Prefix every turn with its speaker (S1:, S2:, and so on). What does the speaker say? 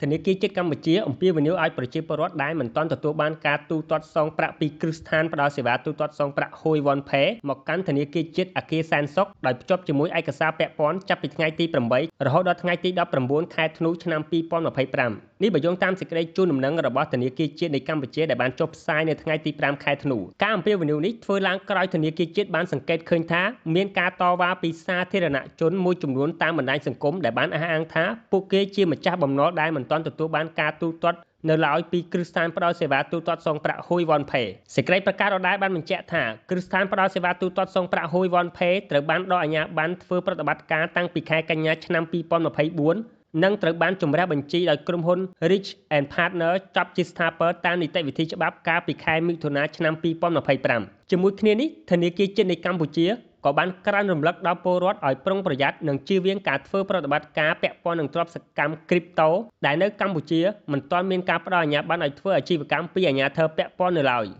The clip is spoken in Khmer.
S1: ធនាគារជាតិកម្ពុជាអំពាវនាវឲ្យប្រជាពលរដ្ឋដែលមិនទាន់ទទួលបានការទូទាត់សងប្រាក់ពីគ្រឹះស្ថានផ្ដល់សេវាទូទាត់សងប្រាក់ហួយវ័នផេមកកាន់ធនាគារជាតិអគារសែនសុខដោយភ្ជាប់ជាមួយឯកសារពាក់ព័ន្ធចាប់ពីថ្ងៃទី8រហូតដល់ថ្ងៃទី19ខែធ្នូឆ្នាំ2025នេះបើយោងតាមសេចក្តីជូនដំណឹងរបស់ធនាគារជាតិនៃកម្ពុជាដែលបានចុះផ្សាយនៅថ្ងៃទី5ខែធ្នូការអំពាវនាវនេះធ្វើឡើងក្រោយធនាគារជាតិបានសង្កេតឃើញថាមានការតវ៉ាពីសាធារណជនមួយចំនួនតាមបណ្ដាញសង្គមដែលបានអះអាងថាពួកគេជាម្ចាស់បំណុលដែលមិនទាន់ទទួលបានការទូទាត់នៅឡើយពីគ្រឹះស្ថានផ្ដល់សេវាទូទាត់សងប្រាក់ហួយវ៉ាន់ផេសេចក្តីប្រកាសដដែលបានបញ្ជាក់ថាគ្រឹះស្ថានផ្ដល់សេវាទូទាត់សងប្រាក់ហួយវ៉ាន់ផេត្រូវបានដកអាជ្ញាប័ណ្ណធ្វើប្រតិបត្តិការតាំងពីខែកញ្ញាឆ្នាំ2024និងត្រូវបានជម្រះបញ្ជីដោយក្រុមហ៊ុន Rich and Partner ចប់ជាស្ថាពរតាមនីតិវិធីច្បាប់កាលពីខែមិថុនាឆ្នាំ2025ជាមួយគ្នានេះធនាគារជាតិនៃកម្ពុជាក៏បានក្រើនរំលឹកដល់ពលរដ្ឋឲ្យប្រុងប្រយ័ត្ននិងជៀសវាងការធ្វើប្រតិបត្តិការពាក់ព័ន្ធនឹងទ្រព្យសកម្មគ្រីបតូដែលនៅកម្ពុជាមិនទាន់មានការផ្ដល់អាជ្ញាប័ណ្ណឲ្យធ្វើអាជីវកម្មពីអាជ្ញាធរពាក់ព័ន្ធនៅឡើយ។